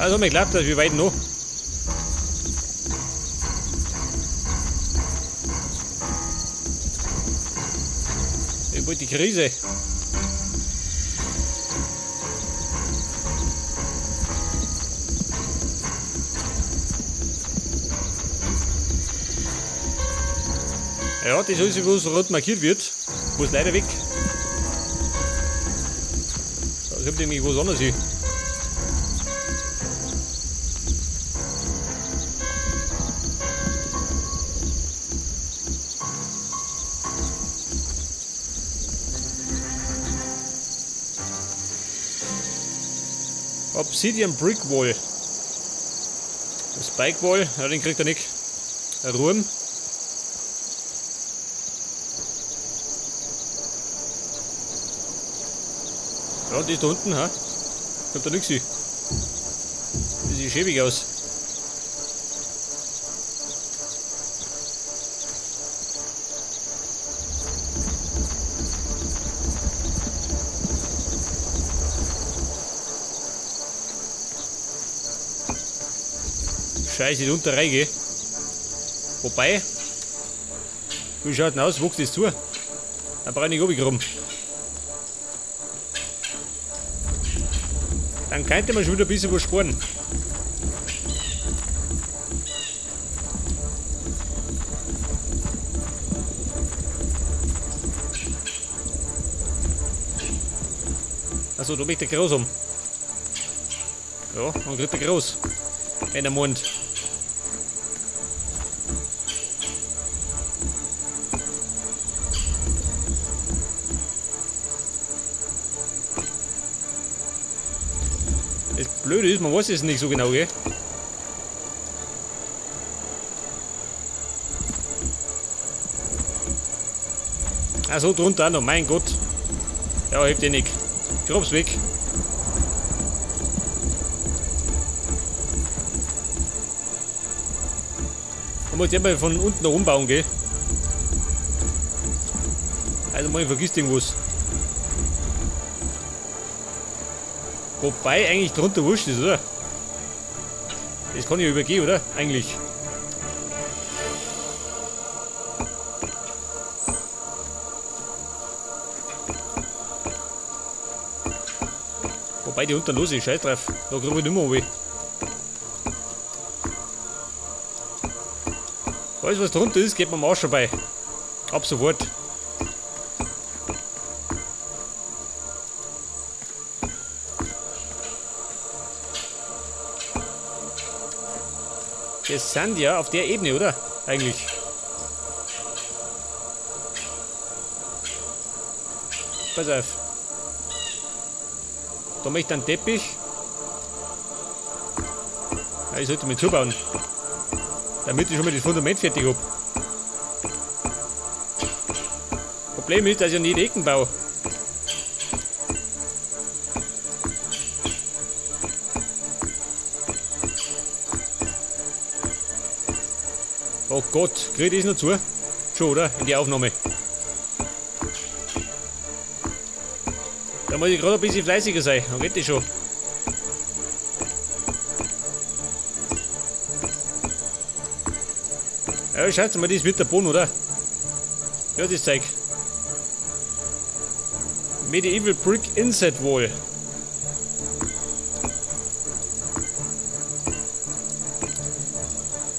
Also mir glaubt das, wie weit noch? Ich wollte die Krise. Ja, das ist alles, was rot markiert wird, muss leider weg. Da kommt nämlich was anderes hin. Obsidian Brick Wall. Spike Wall, ja, den kriegt er nicht. Ein Ruhm. Ja, die ist da unten, ha? Kommt da nichts hin. Die sieht schäbig aus. Scheiße, die unter reingehe. Wobei, wie schaut denn aus? Wuchs das zu? Dann brauche ich nicht oben rum. Dann könnte man schon wieder ein bisschen was sparen. Achso, da möchte er groß um. Ja, dann kriegt er groß. Wenn er meint. Das Blöde ist, man weiß es nicht so genau, gell? Achso, drunter auch noch, mein Gott. Ja, hebt eh nicht. Grob's weg. Man muss ja mal von unten nach oben bauen, gell? Also man vergisst irgendwas. Wobei eigentlich drunter wurscht ist, oder? Das kann ich ja übergehen, oder? Eigentlich. Wobei die unten los ist, scheiß drauf. Da krieg ich nicht mehr runter. Alles was drunter ist, geht mir am Arsch vorbei. Ab sofort. Das sind ja auf der Ebene, oder? Eigentlich. Pass auf. Da möchte ich einen Teppich. Ja, ich sollte mir zubauen. Damit ich schon mal das Fundament fertig habe. Problem ist, dass ich ja nie die Ecken baue. Oh Gott, krieg ich das noch zu? Schon, oder? In die Aufnahme. Da muss ich gerade ein bisschen fleißiger sein, dann geht das schon. Ja, schaut mal, das wird der Boden, oder? Ja, das Zeug. Medieval Brick Inset Wall.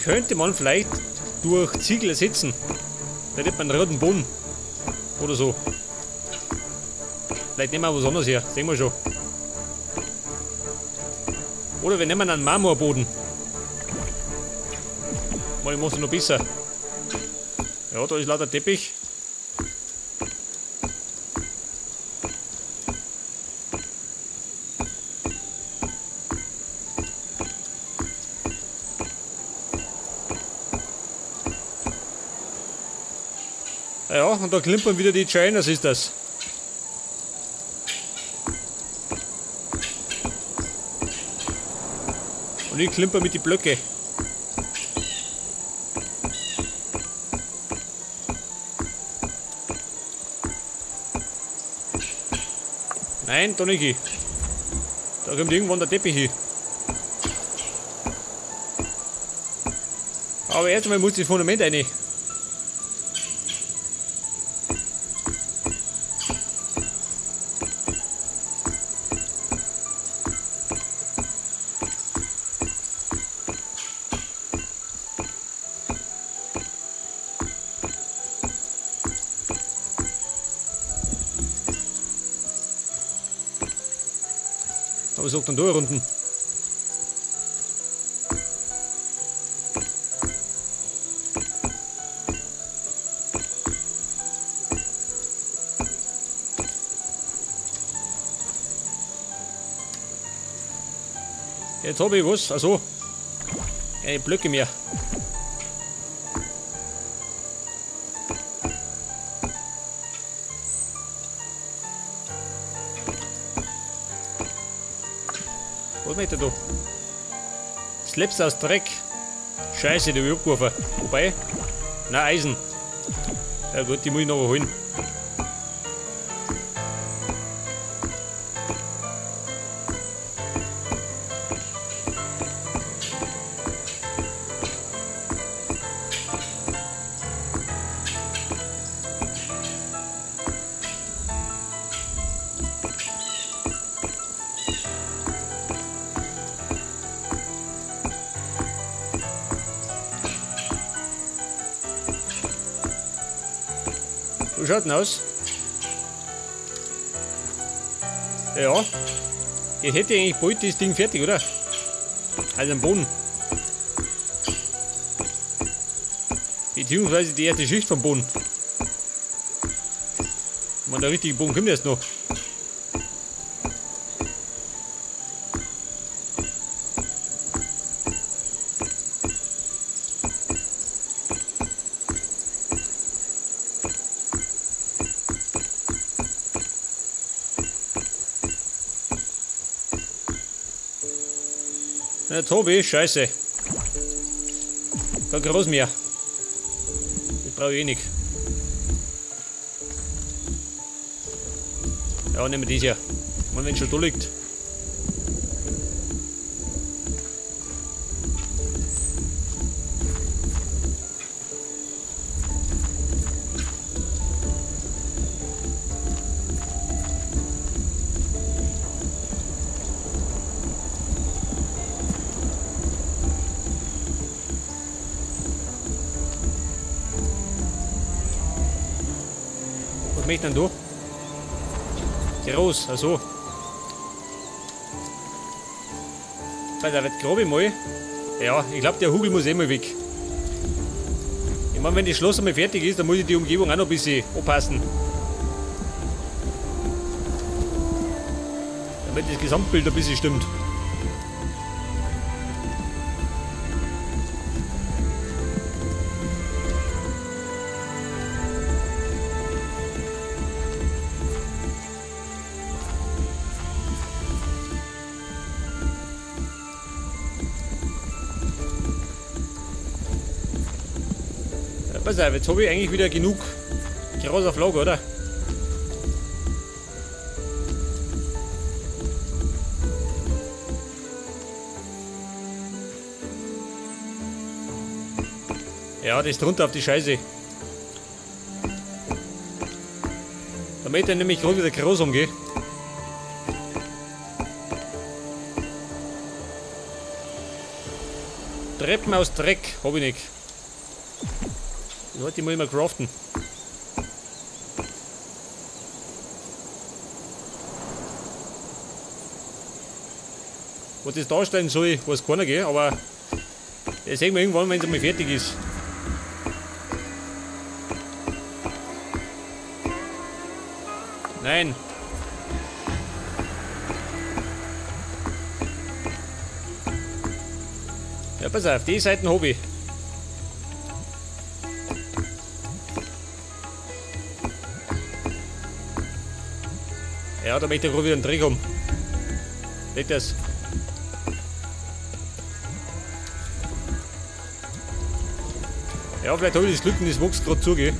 Könnte man vielleicht durch Ziegel ersetzen. Da hätte man einen roten Boden. Oder so. Vielleicht nehmen wir was anderes her. Sehen wir schon. Oder wir nehmen einen Marmorboden. Mal, ich mach's noch besser. Ja, da ist lauter Teppich. Ja, und da klimpern wieder die China Sisters. Und ich klimper mit die Blöcke. Nein, da nicht. Da kommt irgendwann der Teppich hin. Aber erst einmal muss das Fundament rein. Aber was sagt denn da unten? Jetzt habe ich was, also eine Blöcke mehr. Was möchte da? Slaps aus Dreck. Scheiße, die habe ich abgeworfen. Wobei, nein, Eisen. Ja gut, die muss ich noch holen. Wie schaut denn aus? Ja. Jetzt hätte ich eigentlich bald das Ding fertig, oder? Also den Boden. Beziehungsweise die erste Schicht vom Boden. Ich meine, der richtige Boden kommt erst noch. Na, Tobi, scheiße. Kein Groß mehr. Das brauche ich eh nicht. Ja, nehmen wir das hier. Wenn es schon da liegt. Was möchte denn du? Groß, also. Bei der wird grob mal. Ja, ich glaube, der Hugel muss eh mal weg. Ich meine, wenn das Schloss einmal fertig ist, dann muss ich die Umgebung auch noch ein bisschen anpassen. Damit das Gesamtbild ein bisschen stimmt. Pass auf, jetzt habe ich eigentlich wieder genug Gras auf Lager, oder? Ja, das ist drunter auf die Scheiße. Damit ich nämlich gerade wieder groß umgehe. Treppen aus Dreck habe ich nicht. Heute muss ich mal craften. Was das darstellen soll, weiß keiner, gell? Aber das sehen wir irgendwann, wenn es einmal fertig ist. Nein. Ja, pass auf, die Seiten habe ich. Ja, da möchte ich gerade wieder einen Dreck haben. Seht das? Ja, vielleicht habe ich das Glück und das wächst gerade zu, gell?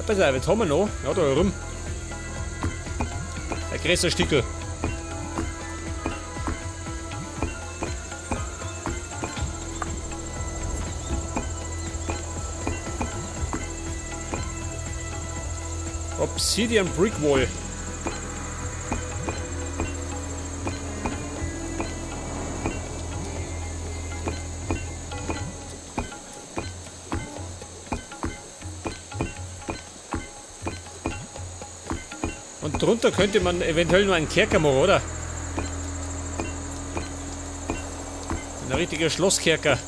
Pass auf, jetzt haben wir noch. Ja, da herum. Ein größer Stickel. Obsidian Brick Wall. Und drunter könnte man eventuell nur einen Kerker machen, oder? Ein richtiger Schlosskerker.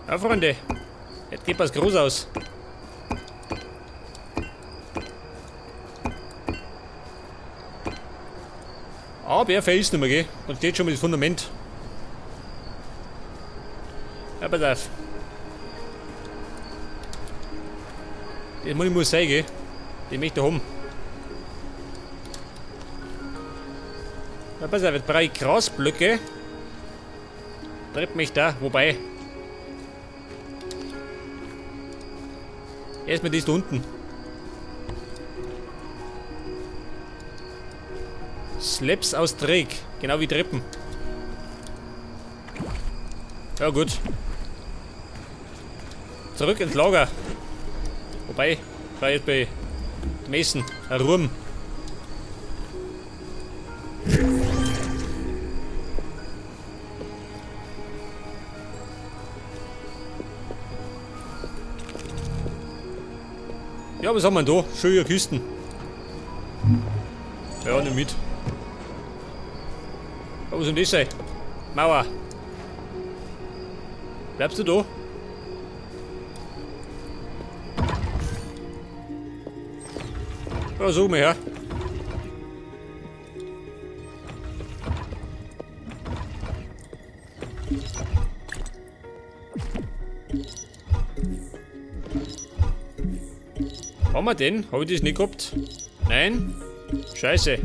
Ja, Freunde, jetzt geht was groß aus. Aber er fällt nicht mehr, gell? Dann steht schon mal das Fundament. Ja, pass auf. Das muss sein, gell? Den möchte ich haben. Ja, pass auf, jetzt brauche ich Grasblöcke. Tritt mich da, wobei. Erstmal das da unten. Slabs aus Dreck. Genau wie Treppen. Ja gut. Zurück ins Lager. Wobei, ich war jetzt bei dem Essen. Herum. Ja, was haben wir denn da? Schöne Kisten. Ja, nimm mit. Ja, was soll denn das sein? Mauer. Bleibst du da? Ja, such mal her. Haben wir den? Habe ich das nicht gehabt? Nein? Scheiße.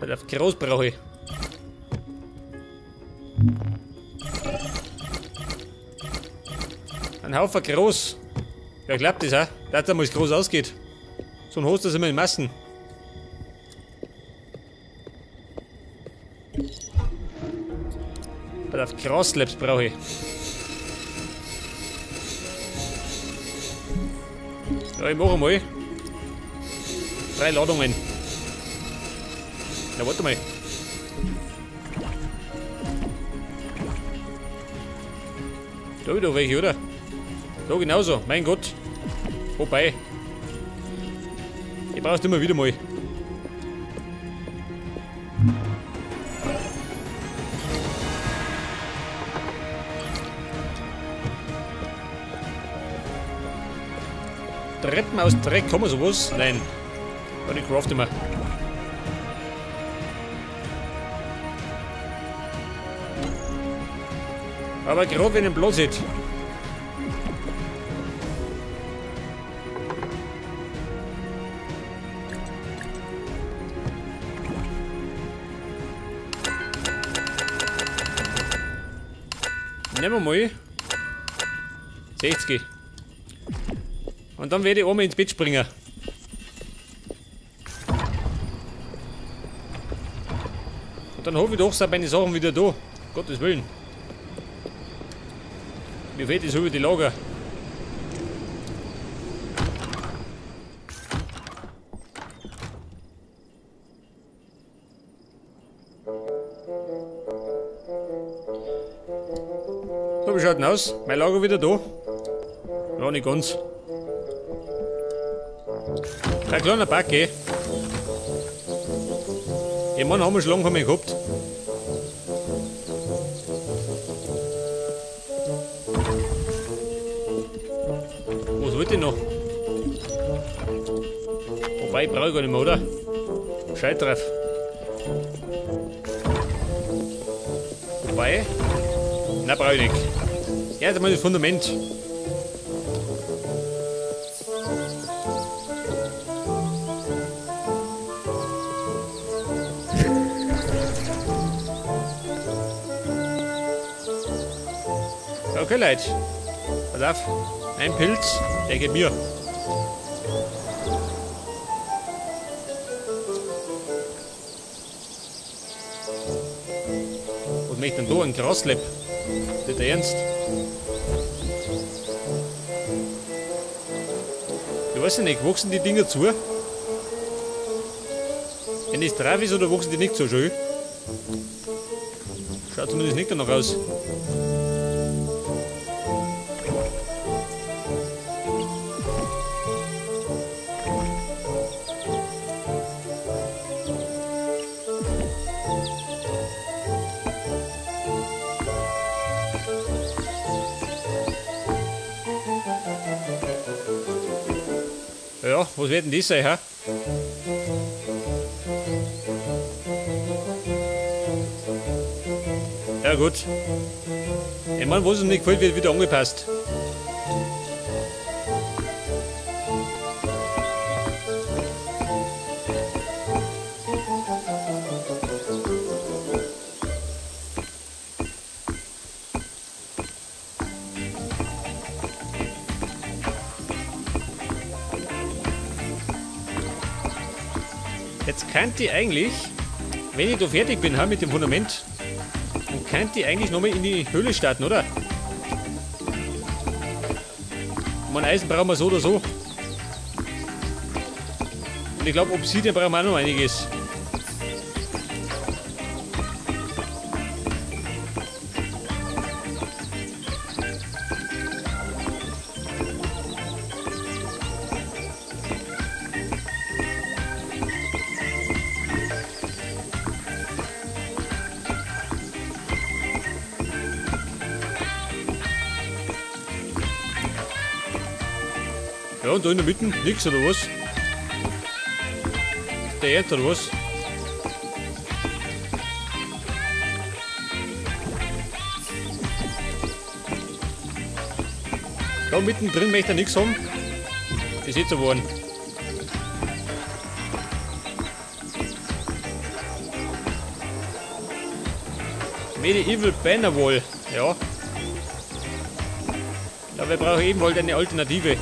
Auf Gras brauche ich. Ein Haufen Gras. Ja, klappt das auch? Dass einmal das Gras ausgeht. So ein Host das immer in Massen. Auf Grasslabs brauche ich. Ja, ich mache mal 3 Ladungen. Na, warte mal. Da wieder welche, oder? Da genauso, mein Gott. Wobei. Ich brauch's immer wieder mal. Treppen aus Dreck, kann man sowas? Nein. Ja, die craft immer. Aber gerade wenn ich Platz hätte. Nehmen wir mal 60. Und dann werde ich einmal ins Bett springen. Und dann hoffe ich doch, sind meine Sachen wieder da. Gottes Willen. Mir fehlt das über die Lager. So, wie schaut denn aus? Mein Lager wieder da? Ja, nicht ganz. Ein kleiner Bug, eh. Ich meine, haben wir schon lange nicht mehr gehabt. Was wollte ich noch? Wobei, brauche ich gar nicht mehr, oder? Scheiß drauf. Wobei. Nein, brauche ich nicht. Ja, jetzt mal das Fundament. Okay, Leute. Pass auf. Ein Pilz, der geht mir. Was möchte denn da? Ein Graslepp? Ist das der Ernst? Ich weiß ja nicht, wachsen die Dinger zu? Wenn das drauf ist, oder wachsen die nicht so schön? Schaut zumindest nicht danach aus. Ja, was wird denn das sein, hä? Ja gut. Ich meine, was uns nicht gefällt, wird wieder angepasst. Jetzt könnte ich eigentlich, wenn ich da fertig bin mit dem Fundament, dann könnte ich eigentlich nochmal in die Höhle starten, oder? Ich meine, Eisen brauchen wir so oder so. Und ich glaube, Obsidian brauchen wir auch noch einiges. Ja, und da in der Mitte nix, oder was? Ist der Ernst, oder was? Da mittendrin möchte er nichts haben. Ist eh zu geworden. Medieval Banner Wall, ja. Ja, wir brauchen eben halt eine Alternative.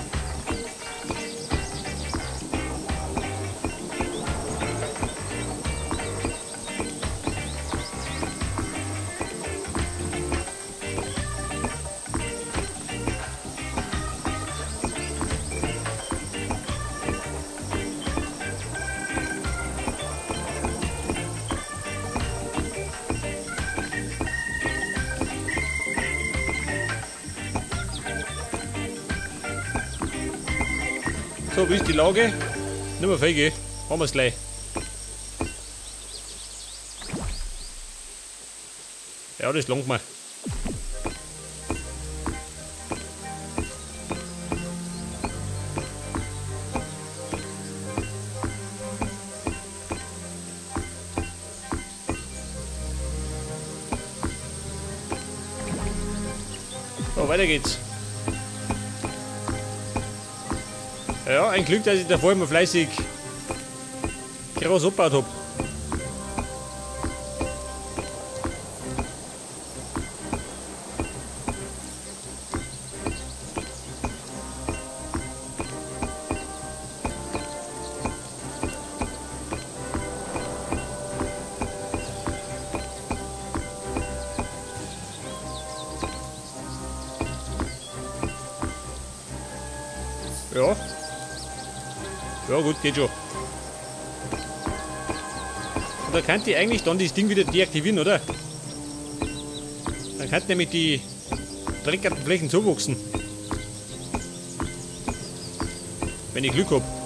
So, wie ist die Lage? Nicht mehr feige. Haben wir es gleich. Ja, das langt mir. So, weiter geht's. Ja, ein Glück, dass ich davor immer fleißig groß abgebaut hab. Ja. Ja gut, geht schon. Und da könnte ich eigentlich dann das Ding wieder deaktivieren, oder? Dann könnten nämlich die dreckigen Flächen zuwachsen. Wenn ich Glück hab.